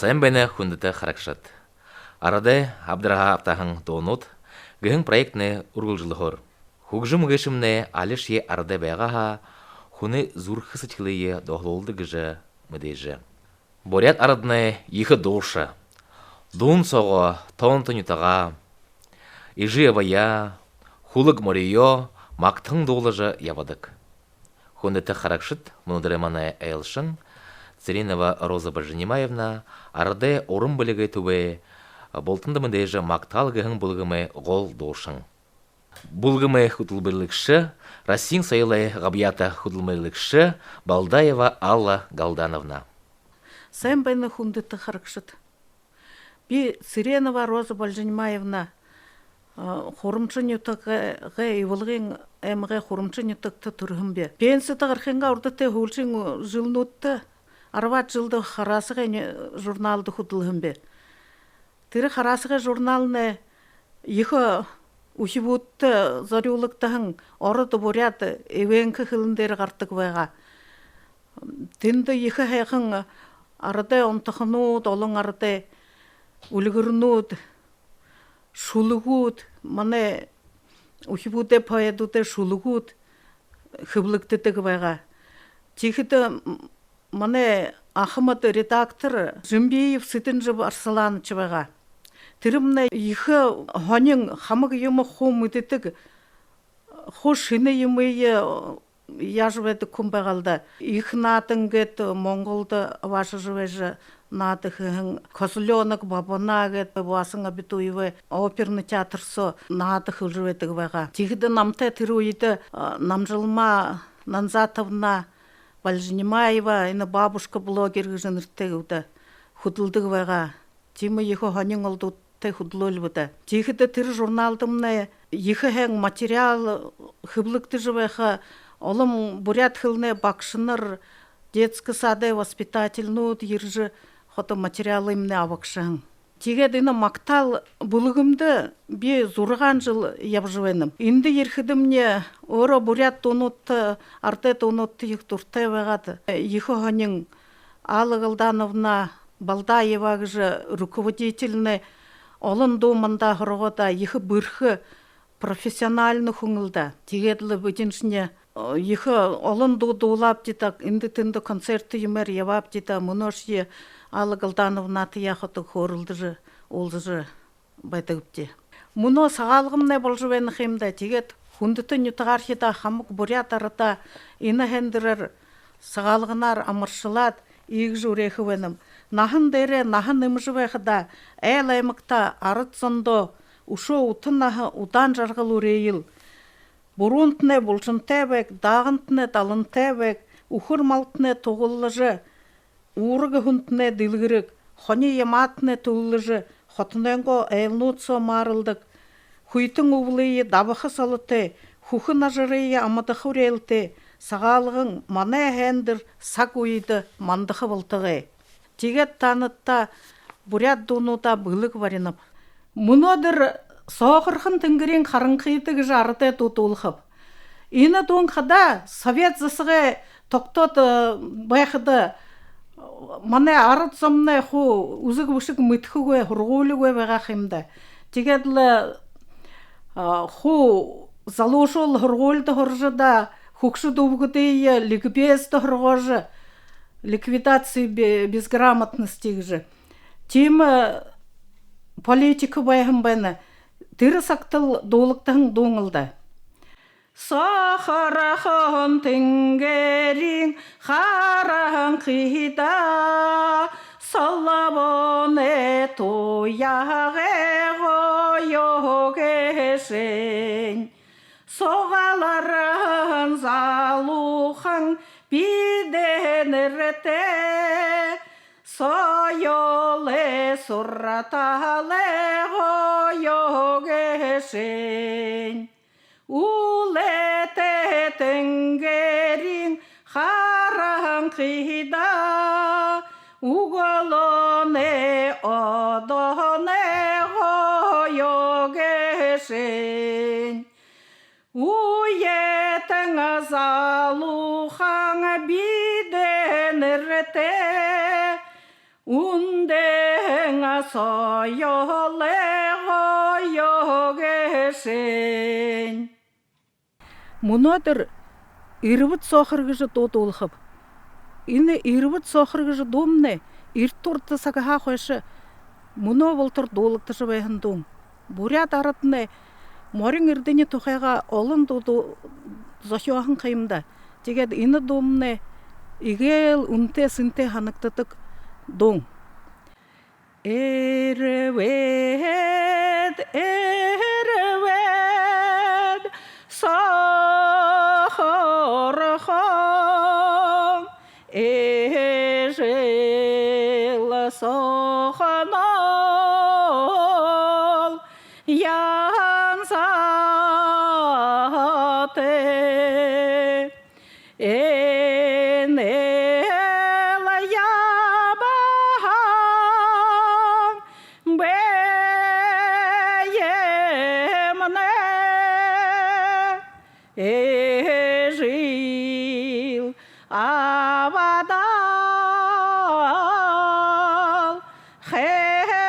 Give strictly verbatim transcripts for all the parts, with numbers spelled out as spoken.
Сайн байна, хүндэтэ харагшад. «Арадай абдарһаа абтаһан дуунууд» гэһэн проектнай үргэлжэлһөөр. Хүгжэм гээшэмнай алишье арадай байгаа һаа, хүнэй зүрхэ сэдьхэлые доһолуулдаг гэжэ мэдээжэ. Буряад араднай ехэ дууша. Дуун соогоо тоонто нютагаа, эжы абаяа, хүлэг мориёо магтан дуулажа ябадаг. Хүндэтэ харагшад, мүнөөдэр манай айлшан Цыренова Роза Бальжинимаевна арадай уран бэлигэй түбэй бултанда мэдээжэ «Магтаал» гэһэн бүлгэмэй гол дуушан. Бүлгэмэй хүтэлбэрилэгшэ, Россиин соёлой габьяата хүтэлбэрилэгшэ Балдаева Алла Галдановна. Сайн байна, хүндэтэ харагшад. Би Цыренова Роза Бальжинимаевна, а, Хурамшан нютагай, Ивалгын аймагай Хурамшан нютагта түрэһэн би. Пенсидэ гарахынгаа урда тээ, һүүлшын жэлнүүдтэ, арбаад жэлдэ «Хараасгай» журналда хүдэлһэн би. Тэрэ «Хараасгай» журналнай ехэ үхибүүдтэ зорюулагдаһан ород, буряад, эвенк хэлэн дээрэ гарадаг байгаа. Тэндэ ехэ һайхан арадай онтохонууд, олон арадай үльгэрнүүд, шүлэгүүд, манай үхибүүдэй поэдүүдэй шүлэгүүд хэблэгдэдэг байгаа. Тиихэдэ, м-, манай ахамад редактор Жимбиев Цыденжаб Арсаланович байгаа. Тэрэмнай ехэ һонин, хамаг юумэ хуу мэдэдэг, хуу шэнэ юумые яажа байдаг хүн байгаал даа. «Эхэ наадан» гээд Монголдо абаашажа байжа наада хэһэн, «Козлёнок Бабана» гээд Баасан Абитуевай оперный театр соо наада хэжэ байдаг байгаа. Тиихэдэ намтай тэрэ үедэ, а, Намжилма Нанзатовна Бальжинимаева, энэ «Бабушка-блогер» гэжэ нэрэтэй гү даа, хүдэлдэг байгаа. Тиимэ ехэ һонин олдуудтай хүдэлөөл бэдэ. Тиихэдэ тэрэ журналдамнай ехэ һайн материал хэблэгдэжэ байха, олон буряад хэлэнэй багшанар, детскэ садай воспитательнүүд ерэжэ, ходо материалымнай абагшаһан. Тиигээд энэ «Магтаал» бүлгэмдэ би зургаан жэл ябажа байнам. Эндэ ерэхэдэмни, өөрөө буряад дуунуудта, арадай дуунуудта ехэ дуратай байгаад, ехэ һонин Алла Галдановна Балдаева гэжэ руководительнай олон дуу манда һургаа даа, ехэ бэрхэ, профессиональна хүн лэ даа. Тиигээд лэ бидэншни, э, ехэ олон дуу дуулаабди даа, эндэ тэндэ концерт юумээр ябаабди даа, мүнөөшье Алла Галдановнатаяа ходо хөөрэлдэжэ, уулзажа байдагбди. Мүнөө Сагаалганмнай боложо байна ха юм даа. Тиигээд хүндэтэ нютагаархидаа, хамаг буряад арадаа энэ һайндэрөөр, Сагаалганаар амаршалаад, иигэжэ үреэхэ байнам. Наһан дээрээ наһа нэмэжэ байхадаа, айл аймагтаа, арад зондоо үшөө ута наһа, удаан жаргал үреэел. Буруунтнай булшантай байг, даагантнай далантай байг, үхэр малтнай тугаллажа, уурга һүнтнай дэлгэрэг, хони ямаатнай түлэлжэ, хотонойнгоо айлнууд соо мааралдаг, хүйтэн үбэлые дабаха солотой, хүхэ нажарые амадаха үреэлтэй Сагаалган манай һайндэр саг үедэ мандаха болтогой. Тиигээд таанадта буряад дуунуудаа бэлэг баринаб. Мүнөөдэр «Соохорхон тэнгэриин харанхыда» гэжэ арадай дуу дуулахаб. Энэ дуун хадаа совет засагай тогтоод, э, байхада, э, манай арад зомнай хуу үзэг бэшэг мэдэхэгүй, һургуулигүй байгаа ха юм даа. Тиигээд лэ, э, хуу залуушуул һургуулида һуража даа, хүгшэд үбгэдые ликбездэ һургажа, ликвидация бе-, безграмотности гэжэ. Тиимэ политика байһан байна. Тэрэ сагтал дуулагдаһан дуун лэ даа. Соохорхон тэнгэриин харанхыда, солбоной туяагай гоё гээшэнь, согаларһан залуухан бидэ нэрэтэй, соёлой сураталай гоё гээшэнь. Үлэтэй тэнгэриин харанхыда, үглөөнэй одооной гоё гээшэнь. Үетэн залуухан бидэ нэрэтэй, үндэр соёлой гоё гээшэнь. Мүнөөдэр «Эрбэд соохор» гэжэ дуу дуулахаб. Энэ «Эрбэд соохор» гэжэ дуумнай эртэ урда сагһаа хойшо мүнөө болотор дуулагдажа байһан дуун. Буряад араднай морин эрдэни тухайгаа олон дуу, дуу зохёоһон ха юм даа. Тиигээд энэ дуумнай эгээл үнэтэй сэнтэй һанагдадаг дуун. Эрбэд, эрбэд соохорхон, эжэл соохоноол янзатай. Энэл ябаһан бэемнай эжэл абадал хайратай.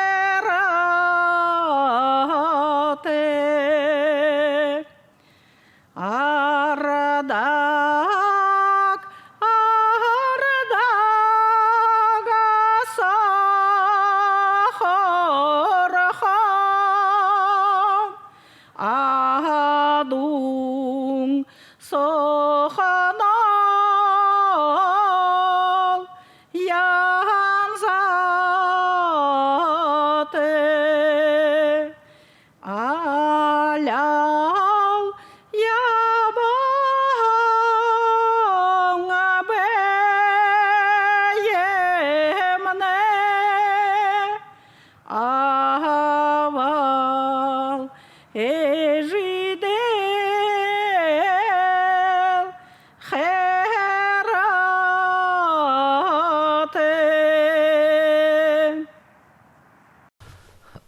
Ардаг, ардаг соохорхон, адуун соохоноол янзатай. Аляал ябаһан бэемнай абаал эжыдэл хайратай.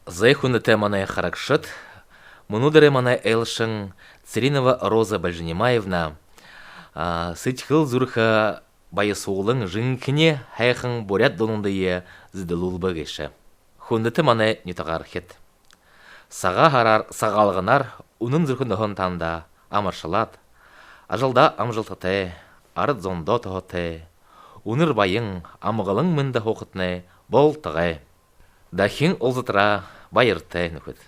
Зай, хүндэтэ манай харагшад, мүнөөдэрэй манай айлшан Цыренова Роза Бальжинимаевна, а, сэдьхэл зүрхэ баясуулан, жэнхэни һайхан буряад дуунуудые зэдэлүүлбэ гээшэ. Хүндэтэ манай нютагаархид, Сагаан һараар, Сагаалганаар үнэн зүрхэнһөө таанадаа амаршалаад, ажалдаа амжалтатай, арад зондоо тоһотой, үнэр баян, амгалан мэндэ һуухатнай болтогой. Дахин уулзатараа баяртай, нүхэд.